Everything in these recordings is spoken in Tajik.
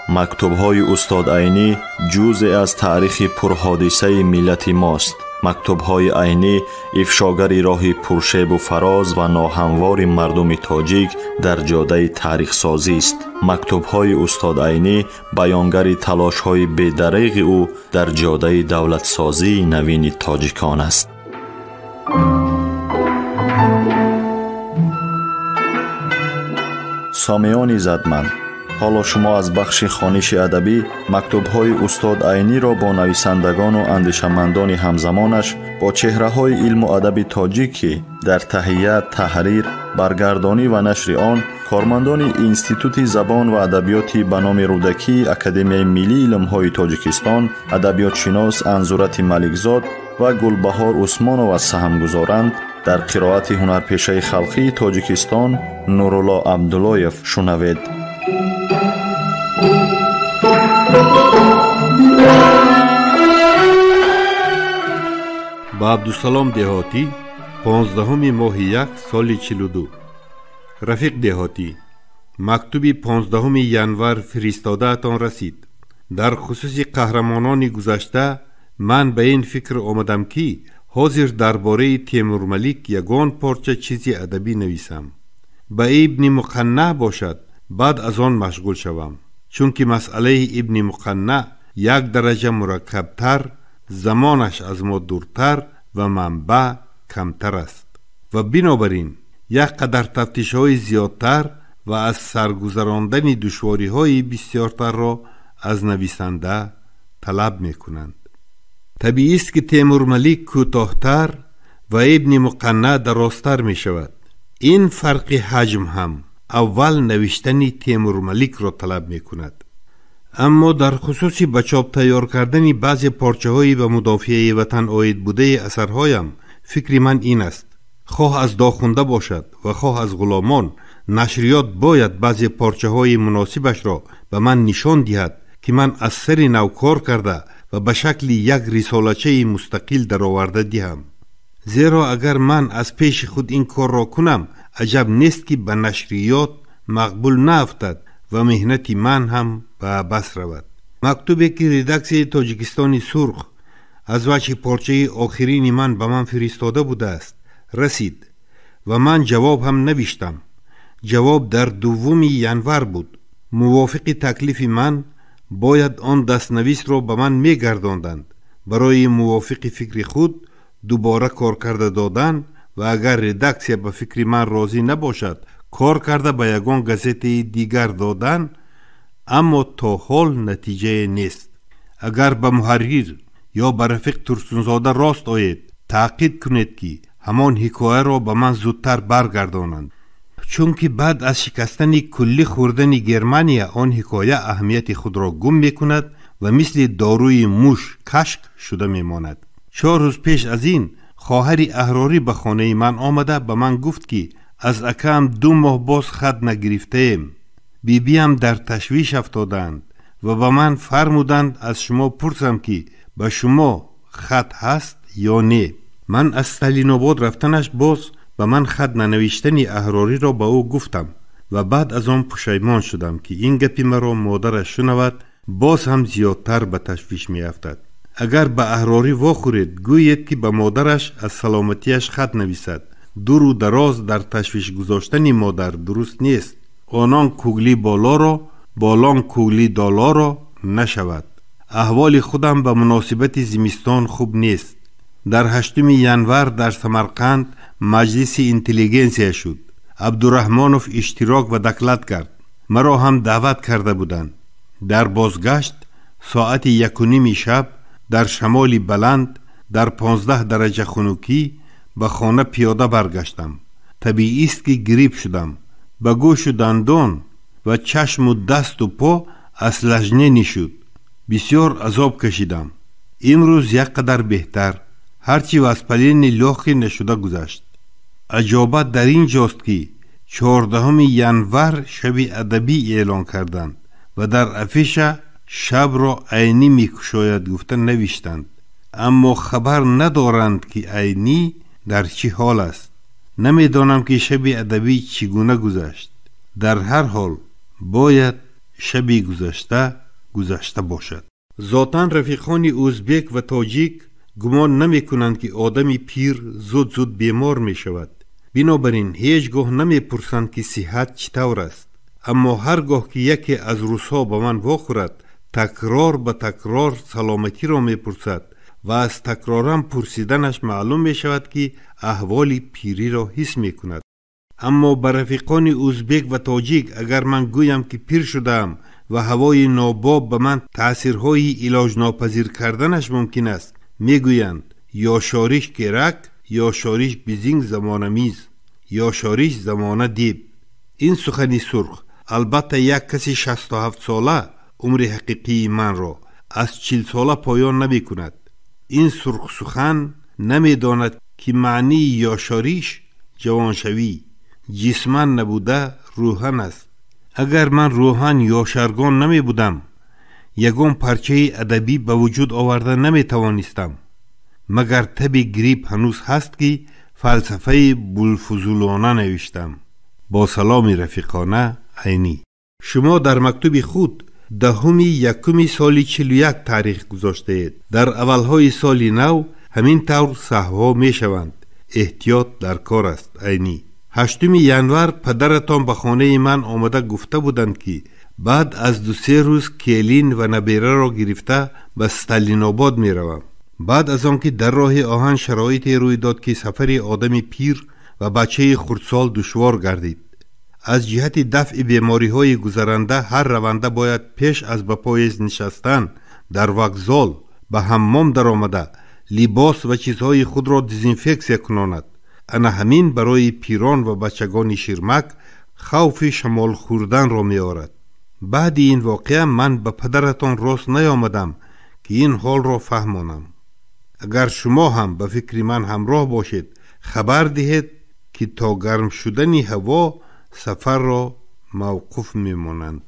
Мактубҳои устод Айнӣ ҷузъе аз таърихи пурҳодисаи миллати мост. Мактубҳои Айнӣ ифшогари роҳи пуршебу фароз ва ноҳамвори мардуми тоҷик дар ҷодаи таърихсозист. Мактубҳои устод Айнӣ баёнгари талошҳои бедареғи ӯ дар ҷодаи давлатсозии навини тоҷикон аст. Сомиёни задманд, ҳоло шумо аз бахши хониши адабӣ мактубҳои устод Айниро бо нависандагону андешамандони ҳамзамонаш, бо чеҳраҳои илму адаби тоҷик, ки дар таҳия, таҳрир, баргардонӣ ва нашри он кормандони Институти забон ва адабиёти ба номи Рӯдакии Академияи миллии илмҳои Тоҷикистон, адабиётшинос Анзурати Маликзод ва Гулбаҳор Усмонова саҳм гузоранд, дар қироати ҳунарпешаи халқии Тоҷикистон Нурулло Абдуллоев шунавед. Ба Абдусалом Деҳотӣ 15 моҳи 1 соли 42. Рафиқ Деҳотӣ, мактуби 15 январ фиристодаатон расид. Дар хусуси қаҳрамонони гузашта ман ба ин фикр омадам, ки ҳозир дар бораи Темурмалик ягон порча чизи адабӣ нависам. Ба Ибни Муқаннаъ бошад, баъд аз он машғул шавам, чунки масъалаи Ибни Муқаннаъ як дараҷа мураккабтар, замонаш аз мо дуртар ва манбаъ камтар аст ва бинобар ин як қадар тафтишҳои зиёдтар ва аз саргузарондани душвориҳои бисёртарро аз нависанда талаб мекунанд. Табиист, ки Темурмалик кӯтоҳтар ва Ибни Муқаннаъ дарозтар мешавад. Ин фарқи ҳаҷм ҳам аввал навиштани Темурмаликро талаб мекунад. Аммо дар хусуси ба чоп тайёр кардани баъзе порчаҳои ба мудофиаи ватан оид будаи асарҳоям фикри ман ин аст: хоҳ аз дохунда бошад ва хоҳ аз ғуломон, нашриёт бояд баъзе порчаҳои муносибашро ба ман нишон диҳад, ки ман аз сари нав кор карда ва ба шакли як рисолачаи мустақил дароварда диҳам. Зеро агар ман аз пеши худ ин корро кунам, аҷаб нест, ки ба нашриёт мақбул наафтад ва меҳнати ман ҳам ба абас равад. Мактубе, ки редаксияи Тоҷикистони сурх аз вачҳи порчаи охирини ман ба ман фиристода будааст, расид ва ман ҷавоб ҳам навиштам. Ҷавоб дар 2 январ буд. Мувофиқи таклифи ман бояд он дастнависро ба ман мегардонданд, барои мувофиқи фикри худ дубора кор карда додан ва агар редаксия ба фикри ман розӣ набошад, кор карда ба ягон газетаи дигар додан, аммо то ҳол натиҷае нест. Агар ба муҳаррир ё ба Рафиқ Турсунзода рост оед, таъқид кунед, ки ҳамон ҳикояро ба ман зудтар баргардонанд, чунки баъд аз шикастани куллӣ хӯрдани Германия он ҳикоя аҳамияти худро гум мекунад ва мисли доруи муш кашк шуда мемонад. 4 рӯз пеш аз ин хоҳари Аҳрорӣ ба хонаи ман омада ба ман гуфт, ки аз акаам 2 моҳ боз хат нагирифтаем. Бибиам дар ташвиш афтодаанд ва ба ман фармуданд аз шумо пурсам, ки ба шумо хат ҳаст ё не. Ман аз Сталинобод рафтанаш боз ба ман хат нанавиштани Аҳрориро ба ӯ гуфтам ва баъд аз он пушаймон шудам, ки ин гапи маро модараш шунавад, боз ҳам зиёдтар ба ташвиш меафтад. Агар ба Аҳрорӣ вохӯред, гӯед, ки ба модараш аз саломатиаш хат нависад. Дуру дароз дар ташвиш гузоштани модар дуруст нест. Онон кугли болоро, болон кугли долоро нашавад. Аҳволи худам ба муносибати зимистон хуб нест. Дар 8 январ дар Самарқанд маҷлиси интеллигенсия шуд. Абдураҳмонов иштирок ва доклад кард. Маро ҳам даъват карда буданд. Дар бозгашт соати 1:30 шаб дар шамоли баланд дар 15 дараҷа хунукӣ ба хона пиёда баргаштам. Табиист, ки грипп шудам. Ба гӯшу дандон ва чашму дасту по осложнение шуд. Бисёр азоб кашидам. Имрӯз як қадар беҳтар. Ҳарчи воспаление лёгких нашуда гузашт. Аҷобат дар ин ҷост, ки 14 январ шаби адабӣ эълон карданд ва дар афиша шабро Айнӣ мекушояд гуфта навиштанд, аммо хабар надоранд, ки Айнӣ дар чӣ ҳол аст. Намедонам, ки шаби адабӣ чӣ гуна гузашт. Дар ҳар ҳол бояд Шаби гузашта гузашта бошад. Зотан рафиқони ӯзбек ва тоҷик гумон намекунанд, ки одами пир зуд-зуд бемор мешавад. Бинобар ин ҳеҷ гоҳ намепурсанд, ки сиҳат чӣ тавр аст. Аммо ҳар гоҳ ки яке аз русҳо ба ман вохӯрад, такрор ба такрор саломатиро мепурсад ва аз такроран пурсиданаш маълум мешавад, ки аҳволи пириро ҳис мекунад. Аммо ба рафиқони ӯзбек ва тоҷик агар ман гӯям, ки пир шудаам ва ҳавои нобоб ба ман таъсирҳои илоҷнопазир карданаш мумкин аст, мегӯянд: ёшориш керак, ёшориш бизинг замонамиз, ёшориш замона деб. Ин сухани сурх албатта як каси 67сола умри ҳақиқии манро аз 40сола поён намекунад. Ин сурхсухан намедонад, ки маънии ёшориш ҷавоншавӣ ҷисман набуда, рӯҳан аст. Агар ман рӯҳан ёшаргон намебудам, ягон парчаи адабӣ ба вуҷуд оварда наметавонистам. Магар таби грипп ҳанӯз ҳаст, ки фалсафаи булфузулона навиштам. Бо саломи рафиқона, Айнӣ. Шумо дар мактуби худ 10-уми 1-уми соли 41 таърих гузоштаед. Дар аввалҳои соли нав ҳамин тавр саҳвҳо мешаванд. Эҳтиёт дар кор аст, Айнӣ. 8 январ падаратон ба хонаи ман омада гуфта буданд, ки баъд аз 2-се рӯз келин ва набераро гирифта ба Сталинобод меравам. Баъд аз он ки дар роҳи оҳан шароите рӯй дод, ки сафари одами пир ва бачаи хурдсол душвор гардид. Аз ҷиҳати дафъи бемориҳои гузаранда ҳар раванда бояд пеш аз ба поезд нишастан дар вокзол ба ҳаммом даромада либос ва чизҳои худро дезинфексия кунонад. Ана ҳамин барои пирон ва бачагони ширмак хавфи шамол хӯрданро меорад. Баъди ин воқеа ман ба падаратон рост наёмадам, ки ин ҳолро фаҳмонам. Агар шумо ҳам ба фикри ман ҳамроҳ бошед, хабар диҳед, ки то гарм шудани ҳаво сафарро мавқуф мемонанд.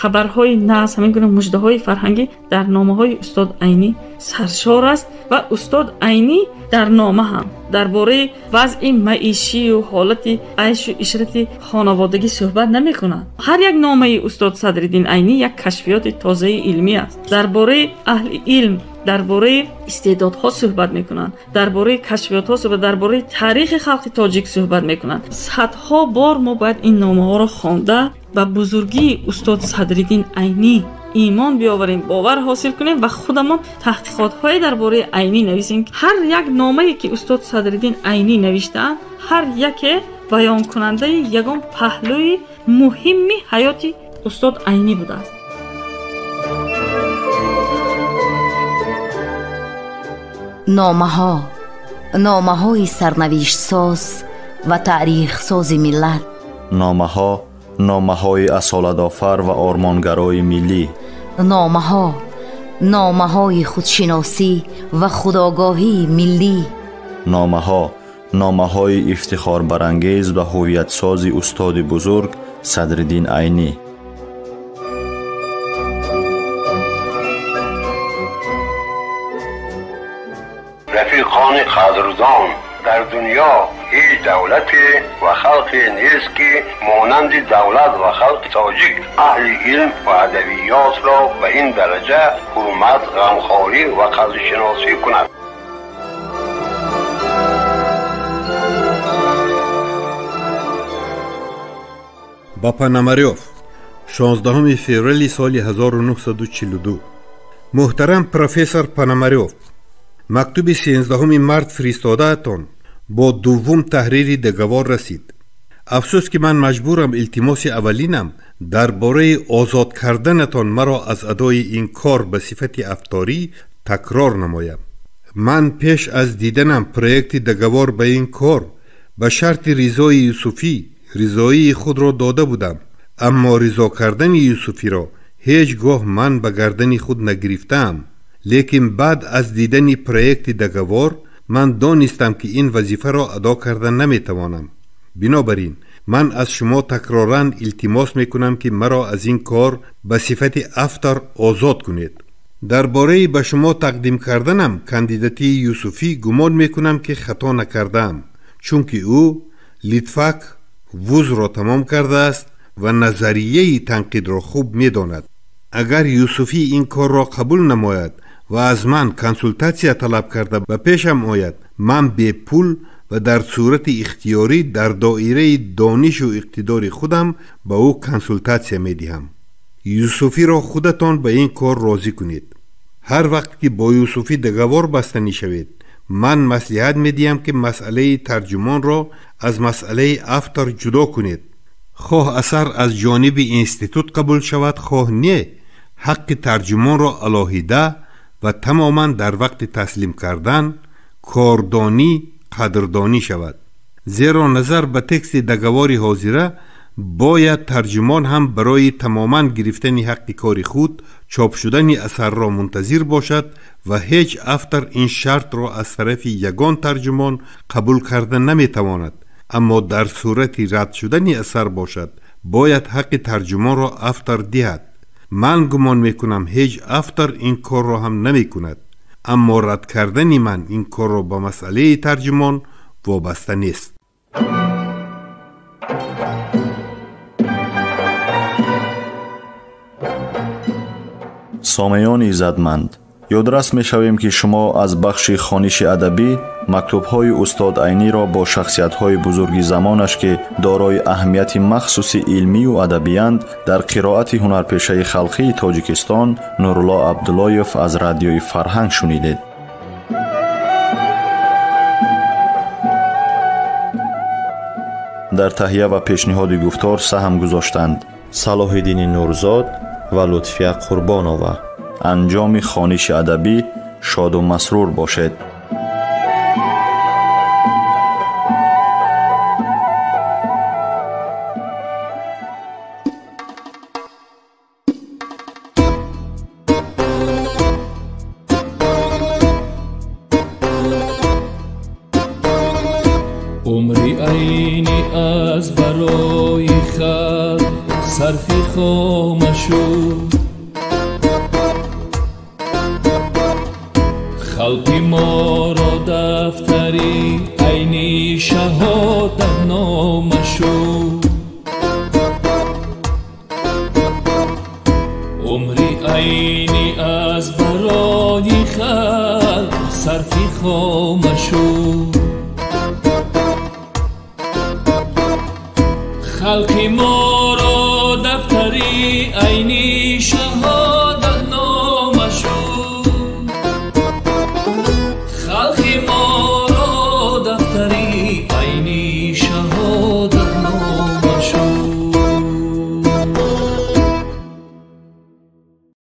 Хабарҳои нағз, ҳамин гуна муждаҳои фарҳангӣ дар номаҳои устод Айнӣ саршор аст ва устод Айнӣ дар нома ҳам дар бораи вазъи маишию ҳолати айшу ишрати хонаводагӣ суҳбат намекунад. Ҳар як номаи устод Садриддин Айнӣ як кашфиёти тозаи илмӣ аст. Дар бораи аҳли илм, дар бораи истеъдодҳо суҳбат мекунанд, дар бораи кашфиётҳо суҳбат, дар бораи таърихи халқи тоҷик суҳбат мекунанд. Садҳо бор мо бояд ин номаҳоро хонда ба бузургии устод Садриддин Айнӣ имон биёварем, бовар ҳосил кунем ва худамон таҳқиқотҳое дар бораи Айнӣ нависем. Ҳар як номае ки устод Садриддин Айнӣ навиштаанд, ҳар яке баёнкунандаи ягон паҳлӯи муҳимми ҳаёти устод Айнӣ будааст. Номаҳо, номаҳои сарнавиштсоз ва таърихсози миллат. Номаҳо, номаҳои асолатофар ва ормонгарои миллӣ. Номаҳо, номаҳои худшиносӣ ва худогоҳии миллӣ. Номаҳо, номаҳои ифтихорбарангез ва ҳувиятсози устоди бузург Садриддин Айнӣ. Рафиқони қадрдон, дар дунё ҳеҷ давлате ва халқе нест, ки монанди давлат ва халқи тоҷик аҳли илм ва адабиётро ба ин дараҷа ҳурмат, ғамхорӣ ва қадршиносӣ кунад. Ба Пономарёв, 16 феврали соли 1942. Муҳтарам профессор Пономарёв, мактуби 13 март фиристодаатон бо дуввум таҳрири договор расид. Афсӯс, ки ман маҷбурам илтимоси аввалинам дар бораи озод карданатон маро аз адои ин кор ба сифати афторӣ такрор намоям. Ман пеш аз диданам проекти договор ба ин кор ба шарти ризои Юсуфӣ ризоии худро дода будам, аммо ризо кардани Юсуфиро ҳеҷ гоҳ ман ба гардани худ нагирифтаам. Лекин баъд аз дидани проекти договор ман донистам, ки ин вазифаро адо карда наметавонам. Бинобар ин ман аз шумо такроран илтимос мекунам, ки маро аз ин кор ба сифати автор озод кунед. Дар бораи ба шумо тақдим карданам кандидатии Юсуфӣ гумон мекунам, ки хато накардаам, чунки ӯ литфак вузро тамом кардааст ва назарияи танқидро хуб медонад. Агар Юсуфӣ ин корро қабул намояд ва аз ман консултатсия талаб карда ба пешам ояд, ман бепул ва дар сурати ихтиёрӣ дар доираи донишу иқтидори худам ба ӯ консултатсия медиҳам. Юсуфиро худатон ба ин кор розӣ кунед. Ҳар вақт ки бо Юсуфӣ договор баста мешавед, ман маслиҳат медиҳам, ки масъалаи тарҷумонро аз масъалаи автор ҷудо кунед. Хоҳ асар аз ҷониби институт қабул шавад, хоҳ не, ҳаққи тарҷумонро алоҳида ва тамоман дар вақти таслим кардан кордонӣ қадрдонӣ шавад. Зеро назар ба тексти договори ҳозира бояд тарҷумон ҳам барои тамоман гирифтани ҳаққи кори худ чоп шудани асарро мунтазир бошад ва ҳеҷ автор ин шартро аз тарафи ягон тарҷумон қабул карда наметавонад. Аммо дар сурати рад шудани асар бошад, бояд ҳаққи тарҷумонро автор диҳад. Ман гумон мекунам, ҳеҷ автор ин корро ҳам намекунад, аммо рад кардани ман ин корро ба масъалаи тарҷумон вобаста нест. Сомеёни иззатманд, ёдрас мешавем, ки шумо аз бахши хониши адабӣ мактубҳои устод Айниро бо шахсиятҳои бузурги замонаш, ки дорои аҳамияти махсуси илмию адабиянд, дар қироати ҳунарпешаи халқии Тоҷикистон Нурулло Абдуллоев аз радиои Фарҳанг шунидед. Дар таҳия ва пешниҳоди гуфтор саҳм гузоштанд Салоҳиддини Нурзод ва Лутфия Қурбонова. Анҷоми хониши адабӣ шоду масрур бошед. Умри Айнӣ аз барои халқ сарфи хома шуд, халқи моро дафтари Айнӣ шаҳодатнома шуд. Умри Айнӣ аз барои халқ сарфи хома шуд, халқи моро дафтари Айнӣ шаҳодатнома шуд. Халқи моро дафтари Айнӣ